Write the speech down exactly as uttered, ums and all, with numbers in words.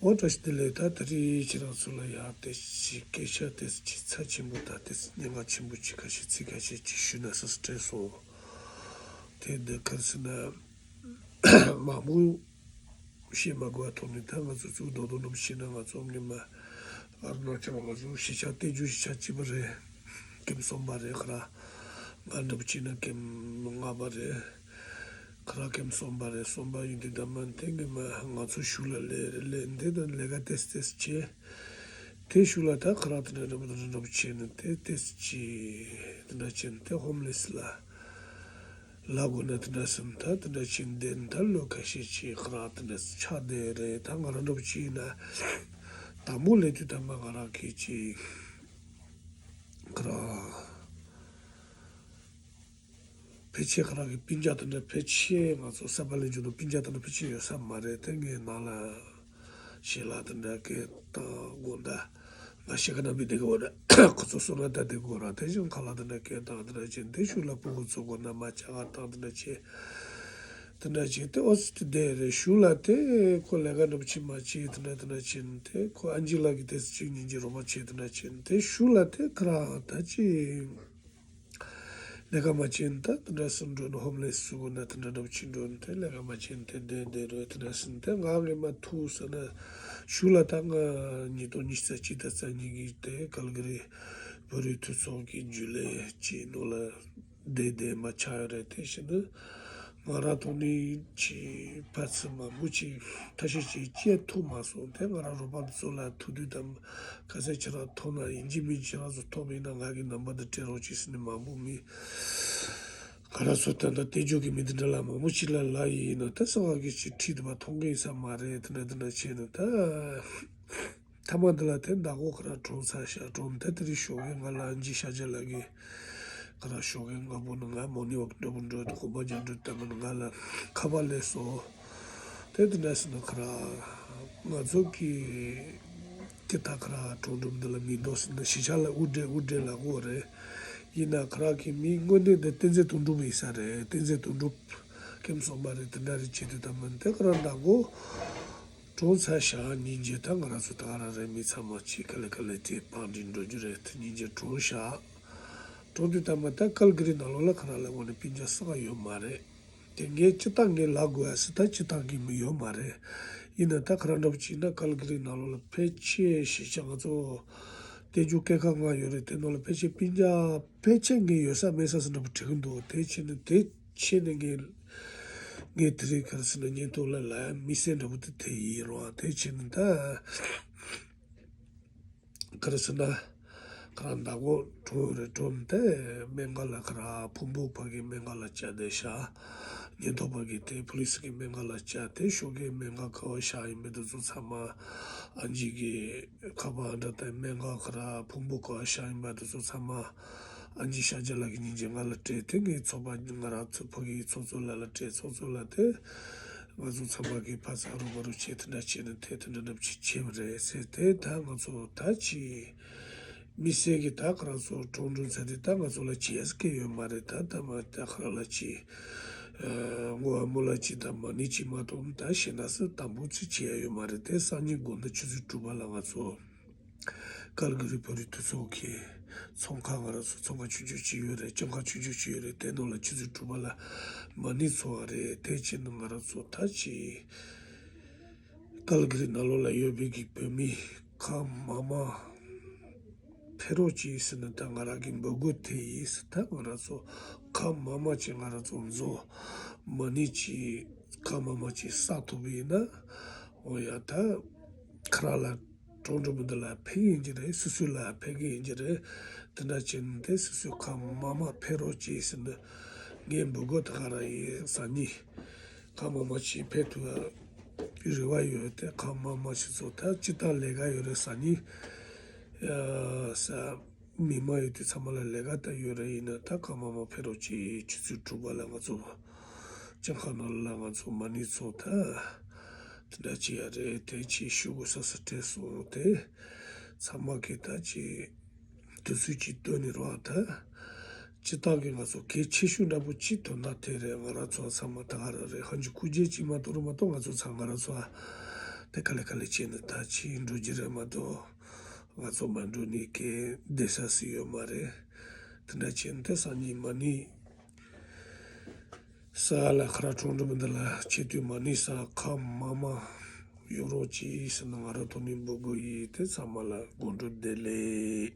འོ་བཀྲ་ཤིས་བདེ་ལེགས། ད་དེ་རིང་ཁྱེད་རང་ཚོ་ལ་ཡག་དེ་ཅིག་སྐད་ཆ་དེ་ཅིག་ཚ་ཆེན་པོ་དང་དེ་སྙན་ངག་ཆེན་པོ་ཅིག་ཁ་ཤས་ཚིག་ཁ་ཤས་ཅིག་ཞུས་ན་བསམ་སོང་། དེ་འདི་ག་རེ་ཟེར་ན། མང་པོ་བཤད་མ་དགོས་པ་ཐོག་ནས། ད་ང་ཚོ་གཙུག་རྡོག་རྡོག་རྣམས་བཤད་ན། ང་ཚོ་སྔོན་མ་ཨ་རུ་ན་ཅལ་ང་ཚོ་གཞིས་ཆགས་བསྟན་རྒྱུ་གཞིས་ཆགས་གཅིག་པ་རེད། ཀེམ་གསུམ་པ་རེད། ཁ་ར་ང་འདྲ་པོ་བྱས་ན་ཀེམ་ལྔ་པ་རེད། ཁ་ར་ཀེམ་གསུམ་པ་རེད། གསུམ་པ་ཡིན་དུས་ད་མ་དེ་སྔོན་མ་ང་ཚོ་གཞུག་ལ་སླེབས་རེད། སླེབས་འདི་དང་ལས་ཀ་ཏེས་ཏེས་བྱས། དེ་གཞུག་ལ་ད་ཁ་ར་དེ་འདྲ་འདྲ་པོ་འདྲ་པོ་བྱས་ནས་དེ་ཏེས་ཅི་དེ་འདྲ་བྱས་ནས་དེ་ཧོམ་ལེས་ལ་ལབ་དགོས་ན་དེ་འདྲ་སེམས་ཐག་དེ་འདྲ་བྱས་འདི་ད་ལོ་ཁ་ཤས་ཅིག་ཁ་ར་དེ་འདྲ་ཆགས་བསྡད་རེད། ད་ང་རང་འདྲ་པོ་ཅིག་ཡིན་ན་དང་པོ་སླེབས་དུས་ད་མ་ང་རང་གིས་ཅིག་ཁ་ར་ཕལ་ཆེར་ཁ་ར་གི་སྤུན་ཀྱག་དེ་འདྲ་ཕལ་ཆེར་ང་ཚོ་གསར་པ་ལེན་རྒྱུ་དང་སྤུན་ཀྱག་དེ་འདྲ་ཕལ་ཆེར་ཡོད་ས་མ་རེད། དེ་ངའི་ནང་ལ་ཞལ་ལག་དེ་འདྲ་སྐད་བཏང་དགོས་འདྲ། ང་ཤེས་ཀ་ན་མི་བདེ་གི་བ་འདྲ། ཁོ་ཚོ་སོང་ན་ད་བདེ་གི་བ་ར། དེ་བཞིན་ཁ་ལག་དེ་འདྲ་སྐད་བཏང་དེ་འདྲ་བྱས། དེ་གཞུག་ལ་སྤུ་གུ་ཚོ་དགོས་ན་མ་ཅག་ག་བཏང་དེ་འདྲ་བྱས། དེ་འདྲ་བྱས་དེ་ཨོ་སི་ཏི་བསྡད་རེད། གཞུག་ལ་དེ་ཁོ་ལས་ཀ་འདྲ་པོ་བྱེད་མ་བྱེད་དེ་འདྲ་དེ་འདྲ་བྱས་ནས། དེ་ཁོ་ཨན་ཇི་ལགས་ཀྱི་དེ་གཅིག་ཉིན་གྱི་རོགས་པ་བྱས་དེ་འདྲ་བྱས་ནས། དེ་གཞུག་ལ་དེ་ཁ་ར་ད་ཅི་ལས་ཀ་མ་བྱས་ནས་ད་དེ་འདྲ་སེ་འགྲོ་ནས་ཧོམ་ལེས་སུ་དགོས་ན་དེ་འདྲ་འདྲ་པོ་བྱེད་འགྲོ་ནས། དེ་ལས་ཀ་མ་བྱས་ནས་དེ་བསྡད་བསྡད་རེད། དེ་འདྲ་སེ་དེ་ང་ངས་མ་ཐུག་ཟེར་ན་གཞུག་ལ་ད་ང་ཉིས་སྟོང་ཉི་ཤུ་རྩ་གཅིག་དང་རྩ་གཉིས་ཀྱི་དེ་ཀལ་ག་རི་བོད་རིགས་འཐུས་ཚོགས་ཀྱི་རྒྱུན་ལས་ཀྱི་ནང་ལ་བསྡད་བསྡད་མ་ཆགས་ཡོད་རེད། དེ་བཞིན་དུ་ང་རང་ཐོག་ནས་ཀྱི་ཕར་ཚུར་མང་པོ་ཅིག་ཐབས་ཤེས་ཅིག་བྱེད་ཐུབ་མ་སོང་། དེ་ང་རང་རོགས་པ་ཚོ་ལ་ཐུག་དུས་དང་ག་ཚད་ཁྱེད་རང་ཐོབ་ན་ཡིན་གཅིག་མིན་གཅིག་ཁྱེད་རང་ཚོ་ཐོབ་ཡིན་ན་ང་གི་ནམ་བར་དུ་སྤྲད་རོགས་གྱིས་ཟེར་ནས་མང་པོ་མི་ང་རང་ཚོ་ད་ལྟ་བསྟན་འགྱུར་གྱི་མི་འདི་འདྲ་ལ་མང་པོ་ཅིག་ལ་ལབ་ཡིན་ན། ད་གསང་བ་གི་ཅིག་ཁྲིད་དུ་མ་མཐོང་གི་ཡིན་ས་མ་རེད། དེ་འདྲ་དེ་འདྲ་བྱས་ནས་ད། ཐ་མ་འདི་ལ་དེ་མདང་དགོང་ཁ་ར་གྲོངས་ཚར་ཤག་གྲོངས་དེ་དེ་རིང་ཞོགས་ཀས་ང་ལ་ཨན་ཇི་ཤཱ་ཇཱ་ལགས་ཀྱིས་ཁ་ར་ཞོགས་ཀས་སྔ་པོ་ནས་ང་མོར་ནིང་ཝོག་འགྲོ་དགོས་འགྲོ་དགོན་པ་རྒྱག་འགྲོ་ལྟ་མིན་ང་ལ་ཁ་པར་སླེབས་སོང་། དེ་དེ་འདྲ་ཟེར་ན་ཁ་ར་ང་ཚོ་གི་དེ་ད་ཁ་ར་གྲོངས་གྲུབ་འདི་ལ་མི་འདུག་ཟེར་ན་གཞིས་ཆགས་ལ་དབུ་སྐྲ་དབུ་སྐྲ་ལ་དགོས་རེད། ཡིན་ན་ཁ་ར་གི་མི་དངོས་གནས་འདི་བསྟན་འཛིན་དོན་གྲུབ་ཡིན་ས་རེད། བསྟན་འཛིན་དོན་གྲུབ་ཀེམ་གསུམ་པ་རེད། དེ་འདྲ་རེད། བྱེད་དུས་ད་མིན་དེ་ཁ་ར་མདང་དགོང་གྲོངས་ཚར་ཤག་ཉིན་རྗེས་ད་ང་རང་ཚོ་ད་ག་རང་རེད། མི་ཚང་མ་ཅིག་ག་ལེ་ག་ལེ་དེ་བང་སྒྲིག་འགྲོ་རྒྱུ་རེད། དེ་ཉིན་རྗེས་གྲོངས་ཤག་གྲོངས་དུས་ད་མ་ད་ཀལ་ག་རི་ནང་ལོགས་ལ་ཁ་ར་ལ་དངོས་གནས་སྤུན་ཀྱག་ས་ག་ཡོད་མ་རེད། དེ་ངས་སྤྱིར་བཏང་ངས་ལབ་དགོས་ཡ་ཟེར་ད་སྤྱིར་བཏང་གི་མི་ཡོད་མ་རེད། ཡིན་ན་ད་ཁ་ར་འདྲ་པོ་ཅིག་ན་ཀལ་ག་རི་ནང་ལོགས་ལ་ཕལ་ཆེར་གཞིས་ཆགས་ང་ཚོ་བསྟན་རྒྱུ་སྐྱེ་ཁག་ལྔ་ཡོད་རེད། དེ་ནང་ལ་ཕལ་ཆེར་སྤུན་ཀྱག་ཕལ་ཆེར་ངས་ཡོད་ས་མེད་ས་ཟེར་འདྲ་པོ་དྲན་གི་འདུག་དེ་བྱས་ནས་དེ་བྱས་ནས་ངས་ངས་དེ་རིང་ག་རེ་ཟེར་ན་སྙན་ཐོ་ལ་ལབ་ཡ་དམིགས་བསལ་འདྲ་པོ་དེ་དེ་ཡིན་རོགས། དེ་བྱས་ནས་ད་ག་རེ་ཟེར་ན་ཁ་ར་མདང་དགོང་གྲོངས་རེད། གྲོངས་དེ་སྨན་ཁང་ལ་ཁ་ར་ཕུང་པོ་ཕ་གི་སྨན་ཁང་ལ་བཅར་བསྡད་ཤག་སྙན་ཐོ་ཕ་གི་དེ་ཕུ་ལི་སི་གི་སྨན་ཁང་ལ་བཅར། དེ་ཞོགས་ཀས་སྨན་ཁང་ག་པར་བཞག་ཡིན་པ་དེ་ཚོ་ཚང་མ་ཨན་ཇི་གི་ཁ་པར་འདྲ་དང་སྨན་ཁང་ཁ་ར་ཕུང་པོ་ག་པར་བཞག་ཡིན་པ་དེ་ཚོ་ཚང་མ་ཨན་ཇི་ཤཱ་ཇཱ་ལགས་ཀྱིས་སྙིང་རྗེ་ང་ལ་སྤྲད། དེ་ངའི་ཚོགས་པ་ང་རང་ཚོ་ཕ་གིའི་ཚོགས་གཙོ་ལགས་ལ་སྤྲད། ཚོགས་གཙོ་ལགས་དེ་ང་ཚོ་ཚང་མ་གིས་ཕར་ཚུར་རོགས་པ་རོགས་བྱས་དེ་འདྲ་བྱས་ནས་དེ་དེ་འདྲ་འདྲ་བྱས་བྱས་པ་རེད་ཟེར། དེ་ད་ང་ཚོ་ད་ཅི་དམིགས་བསལ་གྱི་ད་ཁ་ར་ཚོ་གྲོངས་གྲོངས་ཚར་དུས་ད་ང་ཚོ་ལ་བྱེད་ཡས་སྐད་ཡོད་མ་རེད། ད་ད་མ་ད་ཁ་ར་ལ་ཅི་ཨ་བསྔོ་བ་སྨོན་ལམ་ཅི་ད་མ་ཎི་ཅི་མ་གཏོགས་ད་གཞན་དག་ས་དང་པོ་ཅི་བྱེད་ཡ་ཡོད་མ་རེད། དེ་སང་ཉིན་དགོང་དག་ཆུ་ཚོད་དྲུག་པ་ལ་ང་ཚོ་ཀལ་ག་རི་བོད་རིགས་འཐུས་ཚོགས་ཀྱི་ཚོགས་ཁང་ང་རང་ཚོ་ཚོགས་ཁང་ཆུང་ཆུང་ཅིག་ཡོད་རེད། བཅར་ཁང་ཆུང་ཆུང་ཅིག་ཡོད་རེད། དེ་ནང་ལ་ཆུ་ཚོད་དྲུག་པ་ལ་མ་ཎི་ཚོགས་པ་རེད། དེ་བྱས་ནས་ང་རང་ཚོ་ད་ཅི་ཀལ་ག་རི་ནང་ལོགས་ལ་ཡོད་པའི་གི་བོད་མི་ཁག་མང་མང་ཕེབས་རོགས་གྱིས་ཟེར་ནས་ད་ང་རང་གི་འབོད་སྐུལ་དེ་ཡིན་ཟེར། ད་ང་རང་ཚོ་ཁག་མང་མང་ཅིག་ང་རང་ཚོ་འཛོམས་མ་ཎི་ཅིག་ཁག་མང་མང་ཅིག་བསགས་ཐུབ་པ་ཡིན་ན། འོ་ཡ་ད་ཁ་ར་ལ་གྲོངས་གྲོངས་མི་འདི་ལ་ཕེབས་ཀྱི་ཡིན་གྱི་རེད། སོ་སོ་ལ་ཕེབས་ཀྱི་ཡིན་གྱི་རེད། དེ་འདྲ་བྱས་ནས་དེ་སོ་སོའི་ཁག་མང་མང་ཕེབས་རོགས་གྱིས་ཟེར་ནས་ངའི་འབོད་སྐུལ་དེ་ག་རང་ཡིན། སང་ཉིན་ཁག་མང་མང་ཞིག་ཕེབས་ཐུབ་ཡ་རེ་བ་ཡོད། དེ་ཁག་མང་མང་ཞིག་ཚོ་ད་སྤྱིར་བཏང་ལས་ཀ་ཡོད་རེད། སང་ཉིན་ཡ་ས་མི་མང་ཡོད་དུས་ཚང་མ་ལ་ལས་ཀ་ད་ཡོད་རེད། ཡིན་ན་ད་ཁག་མང་མང་ཕེབས་རོགས་གྱིས། ཆུ་ཚོད་དྲུག་པ་ལ་ང་ཚོ་བཅར་ཁང་ནང་ལ་ང་ཚོ་མ་ཎི་ཚོགས་ད། དེ་འདྲ་བྱེད་ཡ་རེད། དེ་ཅིག་ཞུ་དགོས་ས་ས་སྤྲད་སོང་། དེ་ཚང་མ་གིས་ད་ཅིག་དུས་ཚོད་ཅིག་བཏོན་ནས་རོགས་ད། སྤྱིར་བཏང་གི་ང་ཚོ་གལ་ཆེ་ཤོས་འདྲ་པོ་ཅིག་དོན་དག་དེ་རེད། ང་རང་ཚོ་ཚང་མ་ད་ག་རང་རེད། ཧན་གྱི་སྐུ་རྒྱལ་གཅིག་མ་གཏོགས་རེད་མ་གཏོགས་ང་ཚོ་ཚང་ང་རང་ཚོ་ཨ་ དེ་ག་ལེ་ག་ལེ་བྱས་ནས་ད་ཕྱིར་འགྲོ་རྒྱུ་རེད་མ་གཏོགས། ང་ཚོ་མ་འགྲོ་ནས་གི་བསྡད་ས་སུ་ཡོད་མ་རེད། དེ་འདྲ་བྱས་ནས་དེ་སང་ཉིན་མ་ཎི་ས་ལ་ཁ་ར་ཁྲོམ་འགྲོ་མི་འདི་ལ་ཆེ་དུས་མ་ཎི་ས་ཁ་མ་མ་ཡོ་རོ་ཅི་ཟེར་ན་ང་ར་ཐོག་ནས་འབོད་དགོས་ཡིན། དེ་ཚང་མ་ལ་དགོང་དྲོ་བདེ་ལེགས།